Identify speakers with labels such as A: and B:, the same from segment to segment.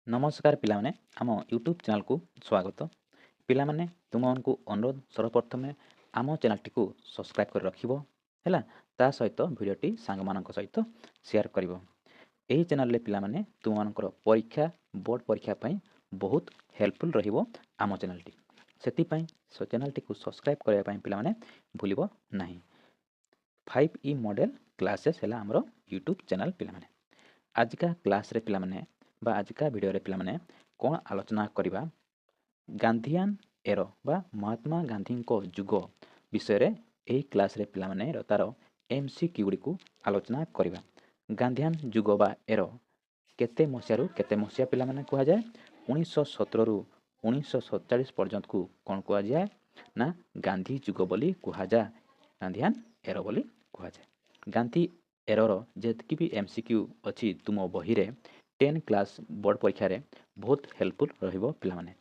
A: ନମସ୍କାର ପିଲାମାନେ, ଆମ ୟୁଟ୍ୟୁବ୍ ଚ୍ୟାନେଲକୁ ସ୍ୱାଗତ। ପିଲାମାନେ, ତୁମମାନଙ୍କୁ ଅନୁରୋଧ, ସର୍ବପ୍ରଥମେ ଆମ ଚ୍ୟାନେଲଟିକୁ ସବସ୍କ୍ରାଇବ୍ କରି ରଖିବ, ହେଲା? ତା ସହିତ ଭିଡ଼ିଓଟି ସାଙ୍ଗମାନଙ୍କ ସହିତ ସେୟାର କରିବ। ଏହି ଚ୍ୟାନେଲରେ ପିଲାମାନେ, ତୁମମାନଙ୍କର ପରୀକ୍ଷା, ବୋର୍ଡ଼ ପରୀକ୍ଷା ପାଇଁ ବହୁତ ହେଲ୍ପଫୁଲ୍ ରହିବ ଆମ ଚ୍ୟାନେଲଟି। ସେଥିପାଇଁ ଚ୍ୟାନେଲଟିକୁ ସବସ୍କ୍ରାଇବ୍ କରିବା ପାଇଁ ପିଲାମାନେ ଭୁଲିବ ନାହିଁ। ଫାଇଭ୍ ଇ ମଡ଼େଲ୍ କ୍ଲାସେସ୍ ହେଲା ଆମର ୟୁଟ୍ୟୁବ୍ ଚ୍ୟାନେଲ୍। ପିଲାମାନେ, ଆଜିକା କ୍ଲାସ୍ରେ ପିଲାମାନେ ବା ଆଜିକା ଭିଡ଼ିଓରେ ପିଲାମାନେ କ'ଣ ଆଲୋଚନା କରିବା? ଗାନ୍ଧିଆନ ଏର ବା ମହାତ୍ମା ଗାନ୍ଧୀଙ୍କ ଯୁଗ ବିଷୟରେ ଏହି କ୍ଲାସ୍ରେ ପିଲାମାନେ ତା'ର ଏମ୍ ସି କ୍ୟୁ ଗୁଡ଼ିକୁ ଆଲୋଚନା କରିବା। ଗାନ୍ଧିଆନ ଯୁଗ ବା ଏର କେତେ ମସିହାରୁ କେତେ ମସିହା ପିଲାମାନେ କୁହାଯାଏ? 1917ରୁ 1947 ପର୍ଯ୍ୟନ୍ତକୁ କ'ଣ କୁହାଯାଏ ନା ଗାନ୍ଧୀ ଯୁଗ ବୋଲି କୁହାଯାଏ, ଗାନ୍ଧିଆନ ଏର ବୋଲି କୁହାଯାଏ। ଗାନ୍ଧୀ ଏରର ଯେତିକି ବି ଏମ୍ ସି କ୍ୟୁ ଅଛି ତୁମ ବହିରେ, 10 କ୍ଲାସ୍ ବୋର୍ଡ଼ ପରୀକ୍ଷାରେ ବହୁତ ହେଲ୍ପଫୁଲ୍ ରହିବ ପିଲାମାନେ।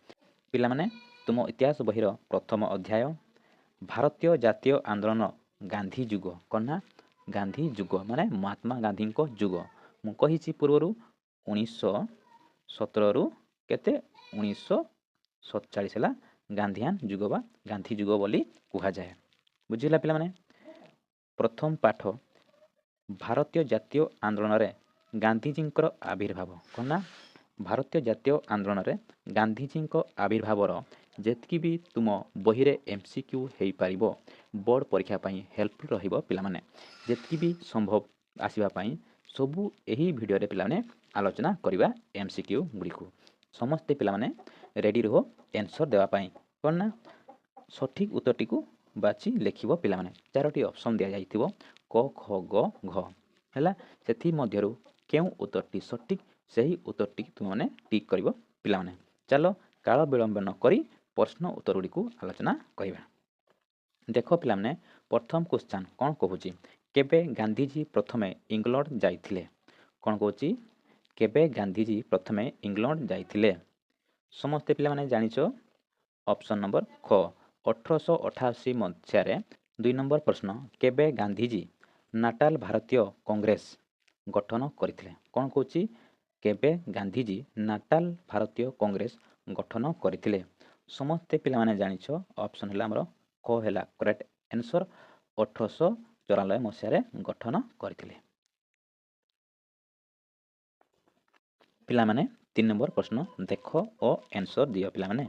A: ପିଲାମାନେ, ତୁମ ଇତିହାସ ବହିର ପ୍ରଥମ ଅଧ୍ୟାୟ ଭାରତୀୟ ଜାତୀୟ ଆନ୍ଦୋଳନ ଗାନ୍ଧୀ ଯୁଗ। କ'ଣ ନା ଗାନ୍ଧୀ ଯୁଗ ମାନେ ମହାତ୍ମା ଗାନ୍ଧୀଙ୍କ ଯୁଗ। ମୁଁ କହିଛି ପୂର୍ବରୁ, 1917ରୁ କେତେ? 1947 ହେଲା ଗାନ୍ଧିଆନ ଯୁଗ ବା ଗାନ୍ଧୀ ଯୁଗ ବୋଲି କୁହାଯାଏ। ବୁଝିଲା ପିଲାମାନେ? ପ୍ରଥମ ପାଠ ଭାରତୀୟ ଜାତୀୟ ଆନ୍ଦୋଳନରେ ଗାନ୍ଧିଜୀଙ୍କର ଆବିର୍ଭାବ। କ'ଣ ନା ଭାରତୀୟ ଜାତୀୟ ଆନ୍ଦୋଳନରେ ଗାନ୍ଧିଜୀଙ୍କ ଆବିର୍ଭାବର ଯେତିକି ବି ତୁମ ବହିରେ ଏମ୍ ସି କ୍ୟୁ ହେଇପାରିବ, ବୋର୍ଡ଼ ପରୀକ୍ଷା ପାଇଁ ହେଲ୍ପଫୁଲ୍ ରହିବ ପିଲାମାନେ। ଯେତିକି ବି ସମ୍ଭବ ଆସିବା ପାଇଁ ସବୁ ଏହି ଭିଡ଼ିଓରେ ପିଲାମାନେ ଆଲୋଚନା କରିବା ଏମ୍ ସି କ୍ୟୁ ଗୁଡ଼ିକୁ। ସମସ୍ତେ ପିଲାମାନେ ରେଡ଼ି ରୁହ ଆନ୍ସର୍ ଦେବା ପାଇଁ। କ'ଣ ନା ସଠିକ୍ ଉତ୍ତରଟିକୁ ବାଛି ଲେଖିବ ପିଲାମାନେ। 4ଟି ଅପସନ୍ ଦିଆଯାଇଥିବ, କ, ଖ, ଗ, ଘ, ହେଲା? ସେଥିମଧ୍ୟରୁ କେଉଁ ଉତ୍ତରଟି ସଠିକ୍, ସେହି ଉତ୍ତରଟିକୁ ତୁମେମାନେ ଟିକ୍ କରିବ ପିଲାମାନେ। ଚାଲ, କାଳ ବିଳମ୍ବ ନ କରି ପ୍ରଶ୍ନ ଉତ୍ତର ଗୁଡ଼ିକୁ ଆଲୋଚନା କରିବା। ଦେଖ ପିଲାମାନେ, ପ୍ରଥମ କ୍ୱେଶ୍ଚନ୍ କ'ଣ କହୁଛି? କେବେ ଗାନ୍ଧିଜୀ ପ୍ରଥମେ ଇଂଲଣ୍ଡ ଯାଇଥିଲେ? କ'ଣ କହୁଛି? କେବେ ଗାନ୍ଧିଜୀ ପ୍ରଥମେ ଇଂଲଣ୍ଡ ଯାଇଥିଲେ? ସମସ୍ତେ ପିଲାମାନେ ଜାଣିଛ, ଅପସନ୍ ନମ୍ବର ଖ, 1888 ମସିହାରେ। 2 ନମ୍ବର ପ୍ରଶ୍ନ, କେବେ ଗାନ୍ଧିଜୀ ନାଟାଲ ଭାରତୀୟ କଂଗ୍ରେସ ଗଠନ କରିଥିଲେ? କ'ଣ କହୁଛି? କେବେ ଗାନ୍ଧିଜୀ ନାଟାଲ ଭାରତୀୟ କଂଗ୍ରେସ ଗଠନ କରିଥିଲେ? ସମସ୍ତେ ପିଲାମାନେ ଜାଣିଛ, ଅପସନ୍ ହେଲା ଆମର କ ହେଲା କରେକ୍ଟ ଆନ୍ସର୍, 1894 ମସିହାରେ ଗଠନ କରିଥିଲେ। ପିଲାମାନେ, 3 ନମ୍ବର ପ୍ରଶ୍ନ ଦେଖ ଓ ଆନ୍ସର୍ ଦିଅ ପିଲାମାନେ।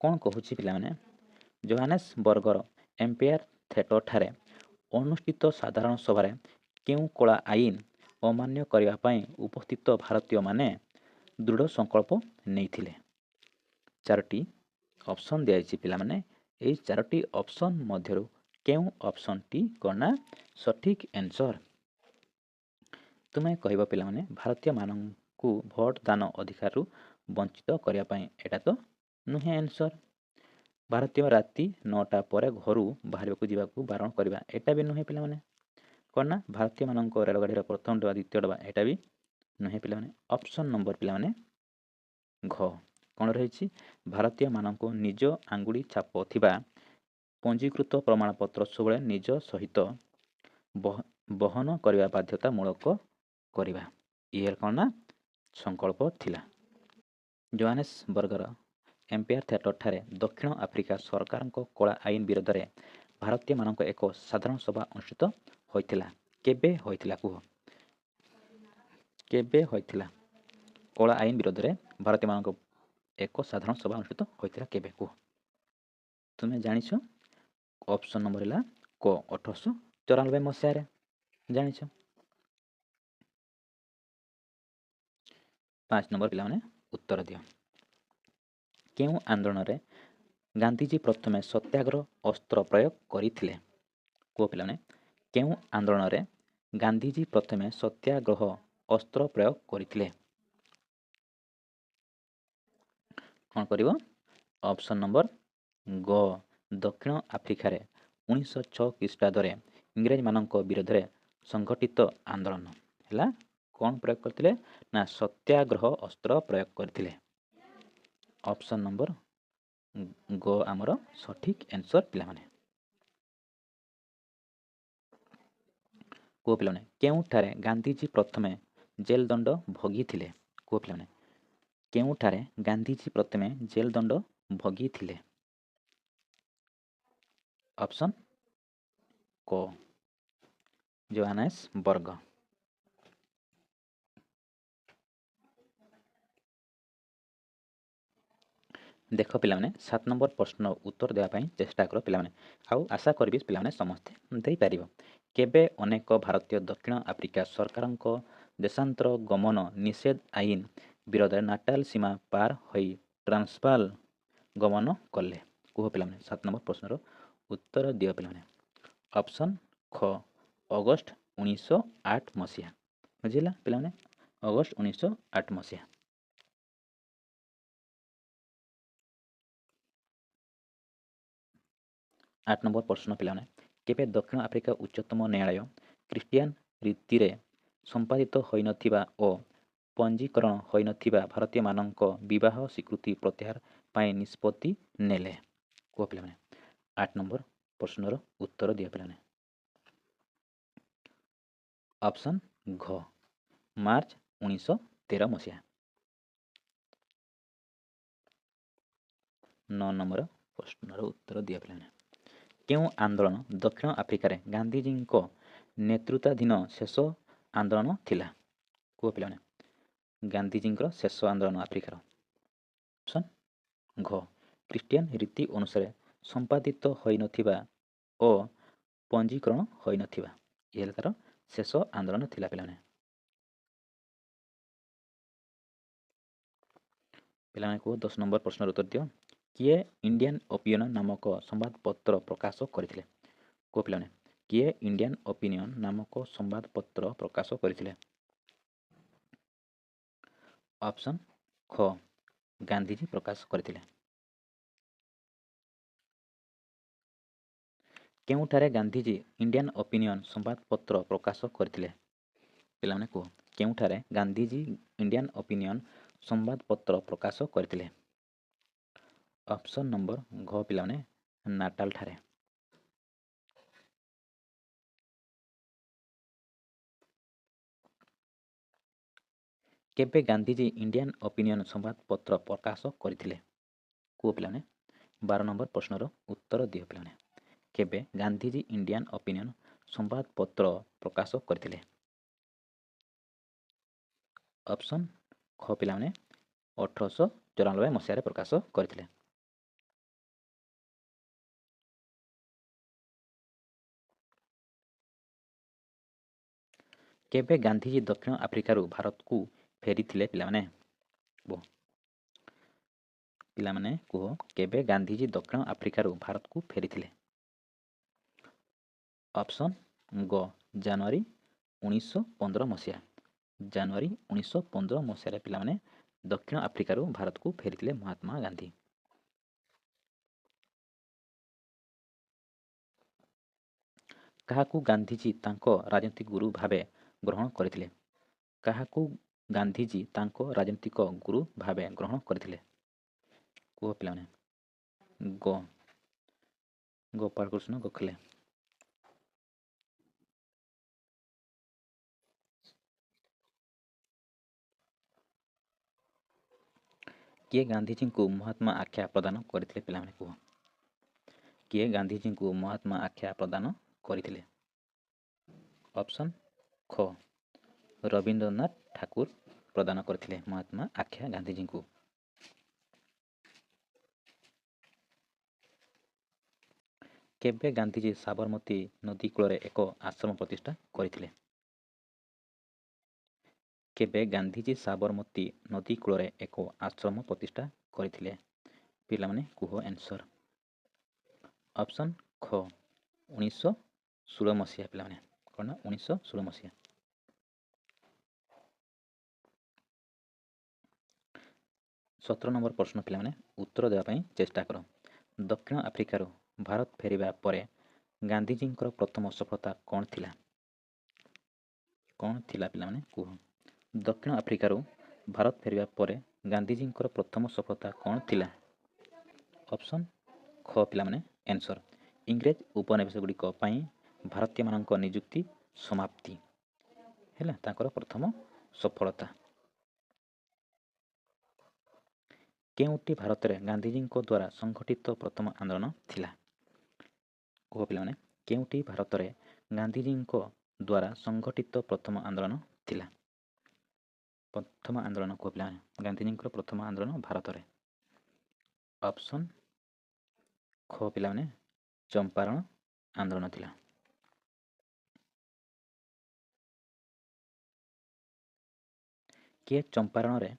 A: କ'ଣ କହୁଛି ପିଲାମାନେ? ଜୋହାନେସବର୍ଗର ଏମ୍ପାୟାର ଥିଏଟରଠାରେ ଅନୁଷ୍ଠିତ ସାଧାରଣ ସଭାରେ କେଉଁ କଳା ଆଇନ ଅମାନ୍ୟ କରିବା ପାଇଁ ଉପସ୍ଥିତ ଭାରତୀୟମାନେ ଦୃଢ଼ ସଂକଳ୍ପ ନେଇଥିଲେ? 4ଟି ଅପସନ୍ ଦିଆଯାଇଛି ପିଲାମାନେ। ଏହି 4ଟି ଅପସନ୍ ମଧ୍ୟରୁ କେଉଁ ଅପସନ୍ଟି କ'ଣ ନା ସଠିକ୍ ଆନ୍ସର୍ ତୁମେ କହିବ ପିଲାମାନେ? ଭାରତୀୟମାନଙ୍କୁ ଭୋଟ ଦାନ ଅଧିକାରରୁ ବଞ୍ଚିତ କରିବା ପାଇଁ, ଏଇଟା ତ ନୁହେଁ ଆନ୍ସର୍। ଭାରତୀୟ ରାତି 9ଟା ପରେ ଘରୁ ବାହାରିବାକୁ ଯିବାକୁ ବାରଣ କରିବା, ଏଇଟା ବି ନୁହେଁ ପିଲାମାନେ। କ'ଣ ନା ଭାରତୀୟମାନଙ୍କ ରେଳଗାଡ଼ିର ପ୍ରଥମ ଡବା, ଦ୍ୱିତୀୟ ଡବା, ଏଇଟା ବି ନୁହେଁ ପିଲାମାନେ। ଅପସନ୍ ନମ୍ବର ପିଲାମାନେ ଘ କ'ଣ ରହିଛି? ଭାରତୀୟମାନଙ୍କୁ ନିଜ ଆଙ୍ଗୁଳି ଛାପ ଥିବା ପଞ୍ଜୀକୃତ ପ୍ରମାଣପତ୍ର ସବୁବେଳେ ନିଜ ସହିତ ବହନ କରିବା ବାଧ୍ୟତାମୂଳକ କରିବା, ଇଏ କ'ଣ ନା ସଂକଳ୍ପ ଥିଲା। ଜୋହାନେସବର୍ଗର ଏମ୍ପାୟାର ଥିଏଟରଠାରେ ଦକ୍ଷିଣ ଆଫ୍ରିକା ସରକାରଙ୍କ କଳା ଆଇନ ବିରୋଧରେ ଭାରତୀୟମାନଙ୍କ ଏକ ସାଧାରଣ ସଭା ଅନୁଷ୍ଠିତ ହୋଇଥିଲା। କେବେ ହୋଇଥିଲା କୁହ? କେବେ ହୋଇଥିଲା? କଳା ଆଇନ ବିରୋଧରେ ଭାରତୀୟମାନଙ୍କ ଏକ ସାଧାରଣ ସଭା ଅନୁଷ୍ଠିତ ହୋଇଥିଲା କେବେ କୁହ? ତୁମେ ଜାଣିଛ, ଅପସନ୍ ନମ୍ବର ହେଲା କ, 1894 ମସିହାରେ ଜାଣିଛ। 5 ନମ୍ବର ପିଲାମାନେ ଉତ୍ତର ଦିଅ। କେଉଁ ଆନ୍ଦୋଳନରେ ଗାନ୍ଧିଜୀ ପ୍ରଥମେ ସତ୍ୟାଗ୍ରହ ଅସ୍ତ୍ର ପ୍ରୟୋଗ କରିଥିଲେ? କୁହ ପିଲାମାନେ, କେଉଁ ଆନ୍ଦୋଳନରେ ଗାନ୍ଧିଜୀ ପ୍ରଥମେ ସତ୍ୟାଗ୍ରହ ଅସ୍ତ୍ର ପ୍ରୟୋଗ କରିଥିଲେ? କ'ଣ କରିବ? ଅପସନ୍ ନମ୍ବର ଗ, ଦକ୍ଷିଣ ଆଫ୍ରିକାରେ 1906 ଖ୍ରୀଷ୍ଟାବ୍ଦରେ ଇଂରେଜମାନଙ୍କ ବିରୋଧରେ ସଂଗଠିତ ଆନ୍ଦୋଳନ ହେଲା। କ'ଣ ପ୍ରୟୋଗ କରିଥିଲେ ନା ସତ୍ୟାଗ୍ରହ ଅସ୍ତ୍ର ପ୍ରୟୋଗ କରିଥିଲେ। ଅପସନ୍ ନମ୍ବର ଗ ଆମର ସଠିକ୍ ଆନ୍ସର୍ ପିଲାମାନେ। କୁହ ପିଲାମାନେ, କେଉଁଠାରେ ଗାନ୍ଧିଜୀ ପ୍ରଥମେ ଜେଲଦଣ୍ଡ ଭୋଗିଥିଲେ? କୁହ ପିଲାମାନେ। କେଉଁଠାରେ ଗାନ୍ଧିଜୀ ପ୍ରଥମେ ଜେଲଦଣ୍ଡ ଭୋଗିଥିଲେ? ଅପସନ୍ କ, ଜୋହାନେସବର୍ଗ। ଦେଖ ପିଲାମାନେ, 7 ନମ୍ବର ପ୍ରଶ୍ନ ଉତ୍ତର ଦେବା ପାଇଁ ଚେଷ୍ଟା କର ପିଲାମାନେ, ଆଉ ଆଶା କରିବି ପିଲାମାନେ ସମସ୍ତେ ଦେଇପାରିବ। କେବେ ଅନେକ ଭାରତୀୟ ଦକ୍ଷିଣ ଆଫ୍ରିକା ସରକାରଙ୍କ ଦେଶାନ୍ତର ଗମନ ନିଷେଧ ଆଇନ ବିରୋଧରେ ନାଟାଲ ସୀମା ପାର ହୋଇ ଟ୍ରାନ୍ସଭାଲ ଗମନ କଲେ? କୁହ ପିଲାମାନେ, 7 ନମ୍ବର ପ୍ରଶ୍ନର ଉତ୍ତର ଦିଅ ପିଲାମାନେ। ଅପସନ୍ ଖ, ଅଗଷ୍ଟ 1908 ମସିହା। ବୁଝିଲା ପିଲାମାନେ? ଅଗଷ୍ଟ 1908 ମସିହା। 8 ନମ୍ବର ପ୍ରଶ୍ନ ପିଲାମାନେ, କେବେ ଦକ୍ଷିଣ ଆଫ୍ରିକା ଉଚ୍ଚତମ ନ୍ୟାୟାଳୟ ଖ୍ରୀଷ୍ଟିଆନ ରୀତିରେ ସମ୍ପାଦିତ ହୋଇନଥିବା ଓ ପଞ୍ଜୀକରଣ ହୋଇନଥିବା ଭାରତୀୟମାନଙ୍କ ବିବାହ ସ୍ୱୀକୃତି ପ୍ରତ୍ୟାହାର ପାଇଁ ନିଷ୍ପତ୍ତି ନେଲେ? କୁହ ପିଲାମାନେ, 8 ନମ୍ବର ପ୍ରଶ୍ନର ଉତ୍ତର ଦିଅ ପିଲାମାନେ। ଅପସନ୍ ଘ, ମାର୍ଚ୍ଚ 1913 ମସିହା। 9 ନମ୍ବର ପ୍ରଶ୍ନର ଉତ୍ତର ଦିଅ ପିଲାମାନେ, କେଉଁ ଆନ୍ଦୋଳନ ଦକ୍ଷିଣ ଆଫ୍ରିକାରେ ଗାନ୍ଧିଜୀଙ୍କ ନେତୃତ୍ୱାଧୀନ ଶେଷ ଆନ୍ଦୋଳନ ଥିଲା? କୁହ ପିଲାମାନେ, ଗାନ୍ଧିଜୀଙ୍କର ଶେଷ ଆନ୍ଦୋଳନ ଆଫ୍ରିକାର। ଅପସନ୍ ଘ, ଖ୍ରୀଷ୍ଟିଆନ ରୀତି ଅନୁସାରେ ସମ୍ପାଦିତ ହୋଇନଥିବା ଓ ପଞ୍ଜୀକରଣ ହୋଇନଥିବା, ଇଏ ହେଲା ତା'ର ଶେଷ ଆନ୍ଦୋଳନ ଥିଲା ପିଲାମାନେ। ପିଲାମାନେ କୁହ, 10 ନମ୍ବର ପ୍ରଶ୍ନର ଉତ୍ତର ଦିଅ। କିଏ ଇଣ୍ଡିଆନ୍ ଓପିନିଅନ୍ ନାମକ ସମ୍ବାଦପତ୍ର ପ୍ରକାଶ କରିଥିଲେ? କୁହ ପିଲାମାନେ, କିଏ ଇଣ୍ଡିଆନ୍ ଓପିନିଅନ୍ ନାମକ ସମ୍ବାଦପତ୍ର ପ୍ରକାଶ କରିଥିଲେ? ଅପସନ୍ ଖ, ଗାନ୍ଧିଜୀ ପ୍ରକାଶ କରିଥିଲେ। କେଉଁଠାରେ ଗାନ୍ଧିଜୀ ଇଣ୍ଡିଆନ୍ ଓପିନିଅନ୍ ସମ୍ବାଦପତ୍ର ପ୍ରକାଶ କରିଥିଲେ? ପିଲାମାନେ କୁହ, କେଉଁଠାରେ ଗାନ୍ଧିଜୀ ଇଣ୍ଡିଆନ୍ ଓପିନିଅନ୍ ସମ୍ବାଦପତ୍ର ପ୍ରକାଶ କରିଥିଲେ? ଅପସନ୍ ନମ୍ବର ଘ ପିଲାମାନେ, ନାଟାଲ ଠାରେ। କେବେ ଗାନ୍ଧିଜୀ ଇଣ୍ଡିଆନ୍ ଓପିନିଅନ୍ ସମ୍ବାଦପତ୍ର ପ୍ରକାଶ କରିଥିଲେ? କୁହ ପିଲାମାନେ, 12 ନମ୍ବର ପ୍ରଶ୍ନର ଉତ୍ତର ଦିଅ ପିଲାମାନେ। କେବେ ଗାନ୍ଧିଜୀ ଇଣ୍ଡିଆନ୍ ଓପିନିଅନ୍ ସମ୍ବାଦପତ୍ର ପ୍ରକାଶ କରିଥିଲେ? ଅପସନ୍ ଖ ପିଲାମାନେ, 1894 ମସିହାରେ ପ୍ରକାଶ କରିଥିଲେ। କେବେ ଗାନ୍ଧିଜୀ ଦକ୍ଷିଣ ଆଫ୍ରିକାରୁ ଭାରତକୁ ଫେରିଥିଲେ ପିଲାମାନେ? ପିଲାମାନେ କୁହ, କେବେ ଗାନ୍ଧିଜୀ ଦକ୍ଷିଣ ଆଫ୍ରିକାରୁ ଭାରତକୁ ଫେରିଥିଲେ? ଅପସନ୍ ଗ, ଜାନୁଆରୀ 1915 ମସିହା। ଜାନୁଆରୀ 1915 ମସିହାରେ ପିଲାମାନେ ଦକ୍ଷିଣ ଆଫ୍ରିକାରୁ ଭାରତକୁ ଫେରିଥିଲେ ମହାତ୍ମା ଗାନ୍ଧୀ। କାହାକୁ ଗାନ୍ଧିଜୀ ତାଙ୍କ ରାଜନୈତିକ ଗୁରୁ ଭାବେ ଗ୍ରହଣ କରିଥିଲେ? କାହାକୁ ଗାନ୍ଧିଜୀ ତାଙ୍କ ରାଜନୈତିକ ଗୁରୁ ଭାବେ ଗ୍ରହଣ କରିଥିଲେ? କୁହ ପିଲାମାନେ। ଗ, ଗୋପାଳକୃଷ୍ଣ ଗୋଖଲେ। କିଏ ଗାନ୍ଧିଜୀଙ୍କୁ ମହାତ୍ମା ଆଖ୍ୟା ପ୍ରଦାନ କରିଥିଲେ ପିଲାମାନେ କୁହ? କିଏ ଗାନ୍ଧିଜୀଙ୍କୁ ମହାତ୍ମା ଆଖ୍ୟା ପ୍ରଦାନ କରିଥିଲେ? ଅପସନ୍ ଖ, ରବୀନ୍ଦ୍ରନାଥ ଠାକୁର ପ୍ରଦାନ କରିଥିଲେ ମହାତ୍ମା ଆଖ୍ୟା ଗାନ୍ଧିଜୀଙ୍କୁ। କେବେ ଗାନ୍ଧିଜୀ ସାବରମତୀ ନଦୀ କୂଳରେ ଏକ ଆଶ୍ରମ ପ୍ରତିଷ୍ଠା କରିଥିଲେ? କେବେ ଗାନ୍ଧିଜୀ ସାବରମତୀ ନଦୀ କୂଳରେ ଏକ ଆଶ୍ରମ ପ୍ରତିଷ୍ଠା କରିଥିଲେ? ପିଲାମାନେ କୁହ ଆନ୍ସର। ଅପସନ୍ ଖ, 1916 ମସିହା ପିଲାମାନେ। କ'ଣ ନା 1916 ମସିହା। 17 ନମ୍ବର ପ୍ରଶ୍ନ ପିଲାମାନେ ଉତ୍ତର ଦେବା ପାଇଁ ଚେଷ୍ଟା କର। ଦକ୍ଷିଣ ଆଫ୍ରିକାରୁ ଭାରତ ଫେରିବା ପରେ ଗାନ୍ଧିଜୀଙ୍କର ପ୍ରଥମ ସଫଳତା କ'ଣ ଥିଲା? କ'ଣ ଥିଲା ପିଲାମାନେ କୁହ? ଦକ୍ଷିଣ ଆଫ୍ରିକାରୁ ଭାରତ ଫେରିବା ପରେ ଗାନ୍ଧିଜୀଙ୍କର ପ୍ରଥମ ସଫଳତା କ'ଣ ଥିଲା? ଅପସନ୍ ଖ ପିଲାମାନେ ଆନ୍ସର, ଇଂରେଜ ଉପନିବେଶଗୁଡ଼ିକ ପାଇଁ ଭାରତୀୟମାନଙ୍କ ନିଯୁକ୍ତି ସମାପ୍ତି ହେଲା ତାଙ୍କର ପ୍ରଥମ ସଫଳତା। କେଉଁଟି ଭାରତରେ ଗାନ୍ଧିଜୀଙ୍କ ଦ୍ୱାରା ସଂଗଠିତ ପ୍ରଥମ ଆନ୍ଦୋଳନ ଥିଲା? କୁହ ପିଲାମାନେ, କେଉଁଟି ଭାରତରେ ଗାନ୍ଧିଜୀଙ୍କ ଦ୍ୱାରା ସଂଗଠିତ ପ୍ରଥମ ଆନ୍ଦୋଳନ ଥିଲା? ପ୍ରଥମ ଆନ୍ଦୋଳନ କୁହ ପିଲାମାନେ, ଗାନ୍ଧିଜୀଙ୍କର ପ୍ରଥମ ଆନ୍ଦୋଳନ ଭାରତରେ। ଅପସନ୍ ଖ ପିଲାମାନେ, ଚମ୍ପାରଣ ଆନ୍ଦୋଳନ ଥିଲା। କିଏ ଚମ୍ପାରଣରେ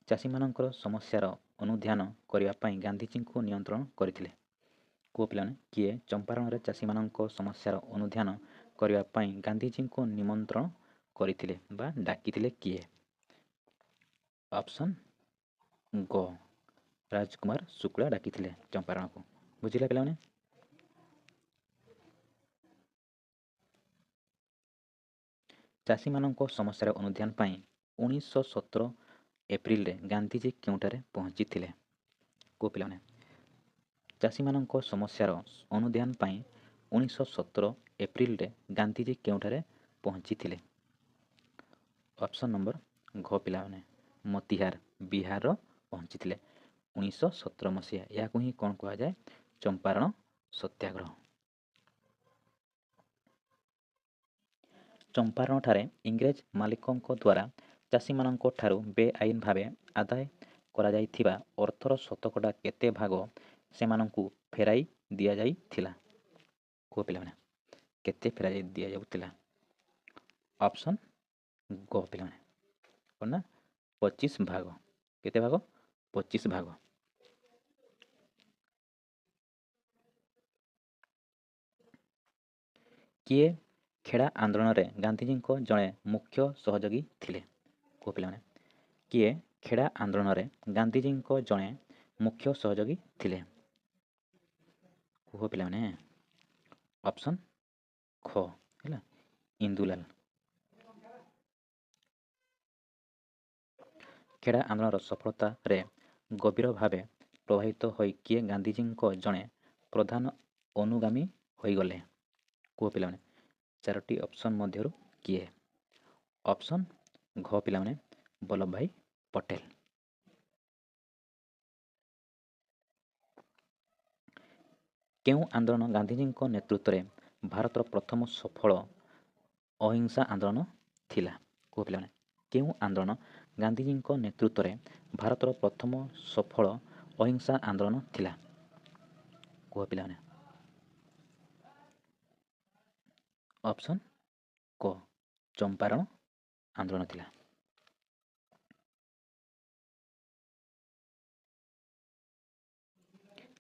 A: ଚାଷୀମାନଙ୍କର ସମସ୍ୟାର ଅନୁଧ୍ୟାନ କରିବା ପାଇଁ ଗାନ୍ଧିଜୀଙ୍କୁ ନିୟନ୍ତ୍ରଣ କରିଥିଲେ? କୁହ ପିଲାମାନେ, କିଏ ଚମ୍ପାରଣରେ ଚାଷୀମାନଙ୍କ ସମସ୍ୟାର ଅନୁଧ୍ୟାନ କରିବା ପାଇଁ ଗାନ୍ଧିଜୀଙ୍କୁ ନିମନ୍ତ୍ରଣ କରିଥିଲେ ବା ଡାକିଥିଲେ କିଏ? ଅପସନ୍ ଗ, ରାଜକୁମାର ଶୁକ୍ଳା ଡାକିଥିଲେ ଚମ୍ପାରଣକୁ। ବୁଝିଲା ପିଲାମାନେ? ଚାଷୀମାନଙ୍କ ସମସ୍ୟାର ଅନୁଧ୍ୟାନ ପାଇଁ 1917 ଏପ୍ରିଲରେ ଗାନ୍ଧିଜୀ କେଉଁଠାରେ ପହଞ୍ଚିଥିଲେ? କୁହ ପିଲାମାନେ, ଚାଷୀମାନଙ୍କ ସମସ୍ୟାର ଅନୁଧ୍ୟାନ ପାଇଁ 1917 ଏପ୍ରିଲରେ ଗାନ୍ଧିଜୀ କେଉଁଠାରେ ପହଞ୍ଚିଥିଲେ? ଅପସନ୍ ନମ୍ବର ଘ ପିଲାମାନେ, ମତିହାର, ବିହାରର ପହଞ୍ଚିଥିଲେ 1917 ମସିହା। ଏହାକୁ ହିଁ କ'ଣ କୁହାଯାଏ? ଚମ୍ପାରଣ ସତ୍ୟାଗ୍ରହ। ଚମ୍ପାରଣଠାରେ ଇଂରେଜ ମାଲିକଙ୍କ ଦ୍ୱାରା ଚାଷୀମାନଙ୍କ ଠାରୁ ବେଆଇନ ଭାବେ ଆଦାୟ କରାଯାଇଥିବା ଅର୍ଥର ଶତକଡ଼ା କେତେ ଭାଗ ସେମାନଙ୍କୁ ଫେରାଇ ଦିଆଯାଇଥିଲା? କୁହ ପିଲାମାନେ, କେତେ ଫେରାଇ ଦିଆଯାଉଥିଲା? ଅପସନ୍ ଗ ପିଲାମାନେ, କ'ଣ ନା 25 ଭାଗ। କେତେ ଭାଗ? 25 ଭାଗ। କିଏ ଖେଡ଼ା ଆନ୍ଦୋଳନରେ ଗାନ୍ଧିଜୀଙ୍କ ଜଣେ ମୁଖ୍ୟ ସହଯୋଗୀ ଥିଲେ? କୁହ ପିଲାମାନେ, କିଏ ଖେଡ଼ା ଆନ୍ଦୋଳନରେ ଗାନ୍ଧିଜୀଙ୍କ ଜଣେ ମୁଖ୍ୟ ସହଯୋଗୀ ଥିଲେ? କୁହ ପିଲାମାନେ। ଅପସନ୍ ଖ ହେଲା, ଇନ୍ଦୁଲାଲ। ଖେଡ଼ା ଆନ୍ଦୋଳନର ସଫଳତାରେ ଗଭୀର ଭାବେ ପ୍ରଭାବିତ ହୋଇ କିଏ ଗାନ୍ଧିଜୀଙ୍କ ଜଣେ ପ୍ରଧାନ ଅନୁଗାମୀ ହୋଇଗଲେ? କୁହ ପିଲାମାନେ, ଚାରୋଟି ଅପସନ୍ ମଧ୍ୟରୁ କିଏ? ଅପସନ୍ ଘ ପିଲାମାନେ, ବଲ୍ଲଭ ଭାଇ ପଟେଲ। କେଉଁ ଆନ୍ଦୋଳନ ଗାନ୍ଧିଜୀଙ୍କ ନେତୃତ୍ୱରେ ଭାରତର ପ୍ରଥମ ସଫଳ ଅହିଂସା ଆନ୍ଦୋଳନ ଥିଲା? କୁହ ପିଲାମାନେ, କେଉଁ ଆନ୍ଦୋଳନ ଗାନ୍ଧିଜୀଙ୍କ ନେତୃତ୍ୱରେ ଭାରତର ପ୍ରଥମ ସଫଳ ଅହିଂସା ଆନ୍ଦୋଳନ ଥିଲା? କୁହ ପିଲାମାନେ। ଅପସନ୍ କ, ଚମ୍ପାରଣ ଆନ୍ଦୋଳନ ଥିଲା।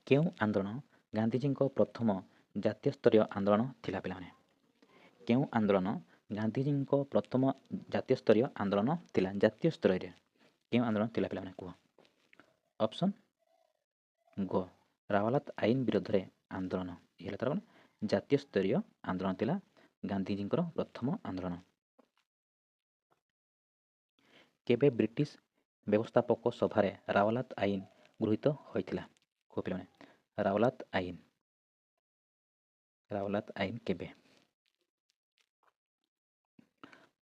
A: କେଉଁ ଆନ୍ଦୋଳନ ଗାନ୍ଧିଜୀଙ୍କ ପ୍ରଥମ ଜାତୀୟ ସ୍ତରୀୟ ଆନ୍ଦୋଳନ ଥିଲା ପିଲାମାନେ? କେଉଁ ଆନ୍ଦୋଳନ ଗାନ୍ଧିଜୀଙ୍କ ପ୍ରଥମ ଜାତୀୟ ସ୍ତରୀୟ ଆନ୍ଦୋଳନ ଥିଲା? ଜାତୀୟ ସ୍ତରରେ କେଉଁ ଆନ୍ଦୋଳନ ଥିଲା ପିଲାମାନେ କୁହ? ଅପସନ୍ ଗ, ରାୱଲାତ ଆଇନ ବିରୋଧରେ ଆନ୍ଦୋଳନ। ଇଏ ହେଲା ତାର କ'ଣ? ଜାତୀୟ ସ୍ତରୀୟ ଆନ୍ଦୋଳନ ଥିଲା ଗାନ୍ଧିଜୀଙ୍କର ପ୍ରଥମ ଆନ୍ଦୋଳନ। କେବେ ବ୍ରିଟିଶ ବ୍ୟବସ୍ଥାପକ ସଭାରେ ରାୱଲାତ ଆଇନ ଗୃହୀତ ହୋଇଥିଲା? କୁହ ପିଲାମାନେ, ରାୱଲାତ ଆଇନ, ରାୱଲାତ ଆଇନ କେବେ?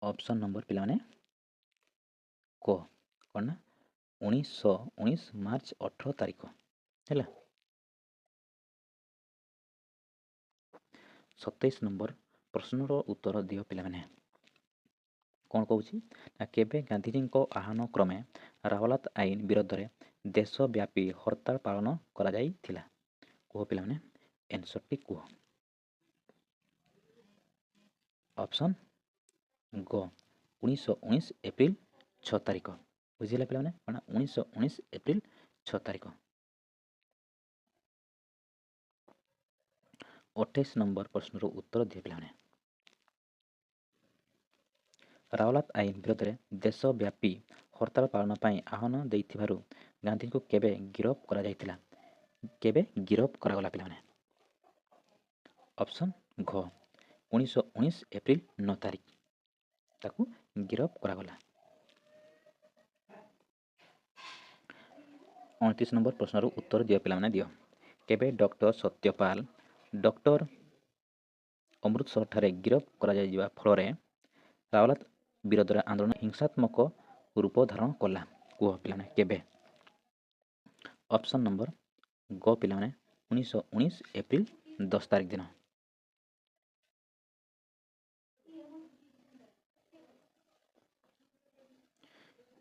A: ଅପସନ୍ ନମ୍ବର ପିଲାମାନେ କ, କ'ଣ ନା 1919 ମାର୍ଚ୍ଚ 18 ତାରିଖ ହେଲା। 27 ନମ୍ବର ପ୍ରଶ୍ନର ଉତ୍ତର ଦିଅ ପିଲାମାନେ। କ'ଣ କହୁଛି ନା କେବେ ଗାନ୍ଧିଜୀଙ୍କ ଆହ୍ୱାନ କ୍ରମେ ରାୱଲାତ ଆଇନ ବିରୋଧରେ ଦେଶବ୍ୟାପୀ ହରତାଳ ପାଳନ କରାଯାଇଥିଲା? କୁହ ପିଲାମାନେ, ଆନ୍ସରଟି କୁହ। ଅପସନ୍ ଗ, 1919 ଏପ୍ରିଲ 6 ତାରିଖ। ବୁଝିଲା ପିଲାମାନେ? କ'ଣ 1919 ଏପ୍ରିଲ 6 ତାରିଖ। 28 ନମ୍ବର ପ୍ରଶ୍ନର ଉତ୍ତର ଦିଅ ପିଲାମାନେ। ରାୱଲାତ ଆଇନ ବିରୋଧରେ ଦେଶବ୍ୟାପୀ ହରତାଳ ପାଳନ ପାଇଁ ଆହ୍ୱାନ ଦେଇଥିବାରୁ ଗାନ୍ଧୀଙ୍କୁ କେବେ ଗିରଫ କରାଯାଇଥିଲା? କେବେ ଗିରଫ କରାଗଲା ପିଲାମାନେ? ଅପସନ୍ ଘ, 1919 ଏପ୍ରିଲ 9 ତାରିଖ ତାକୁ ଗିରଫ କରାଗଲା। 29 ନମ୍ବର ପ୍ରଶ୍ନର ଉତ୍ତର ଦିଅ ପିଲାମାନେ, ଦିଅ। କେବେ ଡକ୍ଟର ସତ୍ୟପାଲ ଡକ୍ଟର ଅମୃତସରଠାରେ ଗିରଫ କରାଯାଇଯିବା ଫଳରେ ରାୱଲାତ ବିରୋଧରେ ଆନ୍ଦୋଳନ ହିଂସାତ୍ମକ ରୂପ ଧାରଣ କଲା? କୁହ ପିଲାମାନେ, କେବେ? ଅପସନ୍ ନମ୍ବର ଗ ପିଲାମାନେ, 1919 ଏପ୍ରିଲ 10 ତାରିଖ ଦିନ।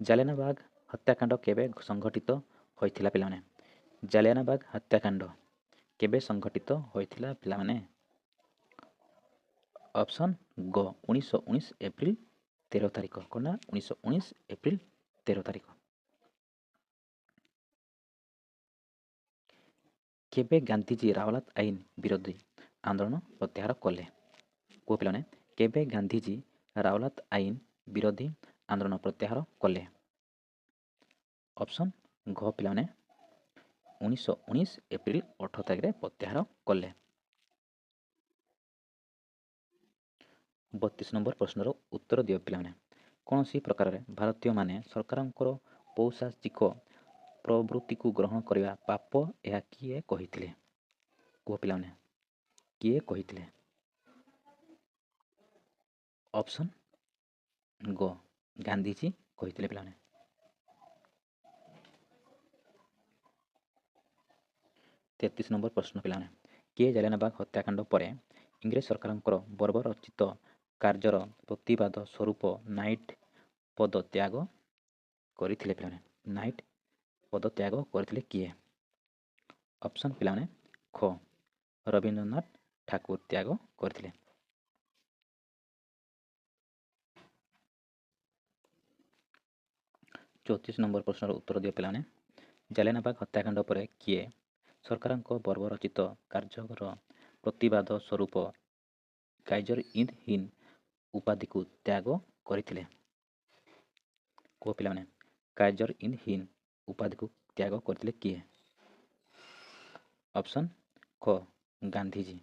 A: ଜାଲିଆନାବାଗ ହତ୍ୟାକାଣ୍ଡ କେବେ ସଂଘଟିତ ହୋଇଥିଲା ପିଲାମାନେ? ଜାଲିଆନାବାଗ ହତ୍ୟାକାଣ୍ଡ କେବେ ସଂଘଟିତ ହୋଇଥିଲା ପିଲାମାନେ? ଅପସନ୍ ଗ, 1919 ଏପ୍ରିଲ 13 ତାରିଖ। କ'ଣ ନା 1919 ଏପ୍ରିଲ 13 ତାରିଖ। କେବେ ଗାନ୍ଧିଜୀ ରାୱଲାତ ଆଇନ ବିରୋଧୀ ଆନ୍ଦୋଳନ ପ୍ରତ୍ୟାହାର କଲେ? କୁହ ପିଲାମାନେ, କେବେ ଗାନ୍ଧିଜୀ ରାୱଲାତ ଆଇନ ବିରୋଧୀ ଆନ୍ଦୋଳନ ପ୍ରତ୍ୟାହାର କଲେ? ଅପସନ୍ ଘ ପିଲାମାନେ, 1919 ଏପ୍ରିଲ 18 ତାରିଖରେ ପ୍ରତ୍ୟାହାର କଲେ। 32 ନମ୍ବର ପ୍ରଶ୍ନର ଉତ୍ତର ଦିଅ ପିଲାମାନେ। କୌଣସି ପ୍ରକାରରେ ଭାରତୀୟମାନେ ସରକାରଙ୍କର ପୌଶାଚିକ ପ୍ରବୃତ୍ତିକୁ ଗ୍ରହଣ କରିବା ପାପ, ଏହା କିଏ କହିଥିଲେ? କୁହ ପିଲାମାନେ, କିଏ କହିଥିଲେ? ଅପସନ୍ ଗ, ଗାନ୍ଧିଜୀ କହିଥିଲେ ପିଲାମାନେ। 33 ନମ୍ବର ପ୍ରଶ୍ନ ପିଲାମାନେ, କିଏ ଜାଲିଆନାବାଗ ହତ୍ୟାକାଣ୍ଡ ପରେ ଇଂରେଜ ସରକାରଙ୍କର ବର୍ବରଚିତ କାର୍ଯ୍ୟର ପ୍ରତିବାଦ ସ୍ୱରୂପ ନାଇଟ୍ ପଦ ତ୍ୟାଗ କରିଥିଲେ ପିଲାମାନେ? ନାଇଟ୍ ପଦ ତ୍ୟାଗ କରିଥିଲେ କିଏ? ଅପସନ୍ ପିଲାମାନେ ଖ, ରବୀନ୍ଦ୍ରନାଥ ଠାକୁର ତ୍ୟାଗ କରିଥିଲେ। 34 ନମ୍ବର ପ୍ରଶ୍ନର ଉତ୍ତର ଦିଅ ପିଲାମାନେ। ଜାଲିଆନାବାଗ ହତ୍ୟାକାଣ୍ଡ ପରେ କିଏ ସରକାରଙ୍କ ବର୍ବରଚିତ କାର୍ଯ୍ୟର ପ୍ରତିବାଦ ସ୍ୱରୂପ କାଇଜର ଇନ୍ଦ ହିନ୍ଦ ଉପାଧିକୁ ତ୍ୟାଗ କରିଥିଲେ? କୁହ ପିଲାମାନେ, କାଇଜର ଇନ୍ଦ ହିନ୍ଦ ଉପାଧିକୁ ତ୍ୟାଗ କରିଥିଲେ କିଏ? ଅପସନ୍ ଖ, ଗାନ୍ଧିଜୀ।